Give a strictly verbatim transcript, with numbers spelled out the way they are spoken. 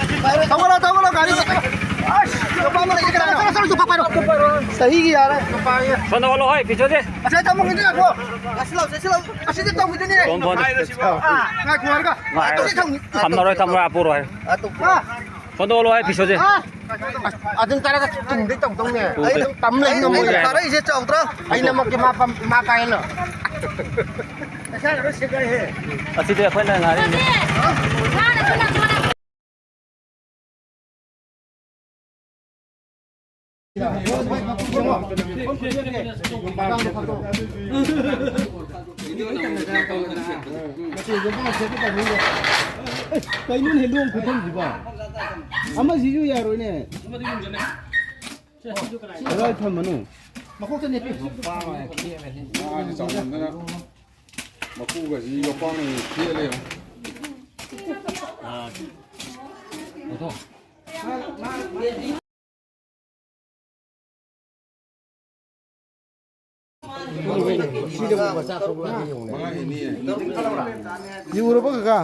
ꯊꯧꯒꯠꯂꯣ, ꯊꯧꯒꯠꯂꯣ, ꯒꯥꯔꯤ꯫ ꯑꯁ, ꯅꯨꯄꯥ ꯑꯃ ꯂꯩꯔꯦ, ꯀꯅꯥꯅꯣ? ꯆꯠꯂꯣ, ꯆꯠꯂꯣ, ꯆꯠꯂꯣ, ꯄꯥꯏꯔꯣ꯫ ꯆꯍꯤꯒꯤ ꯌꯥꯔꯦ꯫ ꯁꯣꯝꯗ ꯑꯣꯜꯂꯣ, ꯍꯣꯏ, ꯄꯤꯁꯣꯗꯤ꯫ ꯑꯁꯤ ꯇꯥꯃꯣ ꯈꯤꯇꯪ ꯉꯥꯏꯈꯣ꯫ ꯑꯁꯤ ꯂꯥꯎ, ꯑꯁꯤ ꯂꯥꯎ꯫ ꯑꯁꯤꯗꯤ ꯇꯧꯈꯤꯗꯣꯏꯅꯦ꯫ Phone, phone. ꯑꯥ, ꯉꯥꯏꯈꯣ ꯍꯥꯏꯔꯒ꯫ ꯉꯥꯏ꯫ ꯑꯇꯣꯞꯄꯗꯤ ꯊꯝ-, ꯊꯝꯃꯔꯣꯏ, ꯊꯝꯃꯔꯣꯏ, ꯑꯥ, ꯄꯨꯔꯣ ꯍꯥꯏ꯫ ꯑꯥ, ꯇꯣꯛ-, ꯑꯥ꯫ ꯁꯣꯝꯗ ꯑꯣꯜꯂꯣ, ꯍꯣꯏ, ꯄꯤꯁꯣꯗꯤ꯫ ꯑꯥ꯫ ꯑꯁ, ꯑꯗꯨꯝ ꯇꯥꯔꯒ ꯇꯨꯡꯗꯩ ꯇꯧꯗꯧꯅꯦ꯫ ꯇꯨꯡꯗꯩ꯫ ꯑꯩ ꯑꯗꯨꯝ ꯇꯝ ꯂꯩ ꯉꯝꯃꯣꯏꯌꯦ꯫ ꯑꯩꯅ ꯊꯥꯔꯛꯏꯁꯦ ꯆꯥꯎꯗ꯭ꯔꯥ? ꯑꯩꯅꯃꯛꯀꯤ ꯃꯥ ꯄꯝ-, ꯃꯥ ꯀꯥꯏꯅ꯫ ꯑꯁꯤꯗꯤ ꯑꯩꯈꯣꯏꯅ ꯉꯥꯏꯔꯤꯅꯦ꯫ ꯀꯩꯅꯣꯅꯦ, ꯂꯣꯡ ꯈꯨꯊꯝꯁꯤꯕꯣ? ꯑꯃꯁꯤꯁꯨ ꯌꯥꯔꯣꯏꯅꯦ꯫ ꯀꯗꯥꯏ ꯊꯝꯕꯅꯣ? ꯃꯀꯣꯛꯇ ꯅꯦꯠꯄꯤ꯫ ꯃꯥꯁꯦ ꯆꯥꯎꯃꯟꯗꯅ ꯃꯀꯨꯒꯁꯤ ꯌꯣꯄꯥꯛꯅ ꯍꯦꯛ ꯊꯦꯛꯑ ꯂꯩꯔꯝꯃꯦ꯫ ꯌꯨꯔꯕ ꯀꯀꯥ?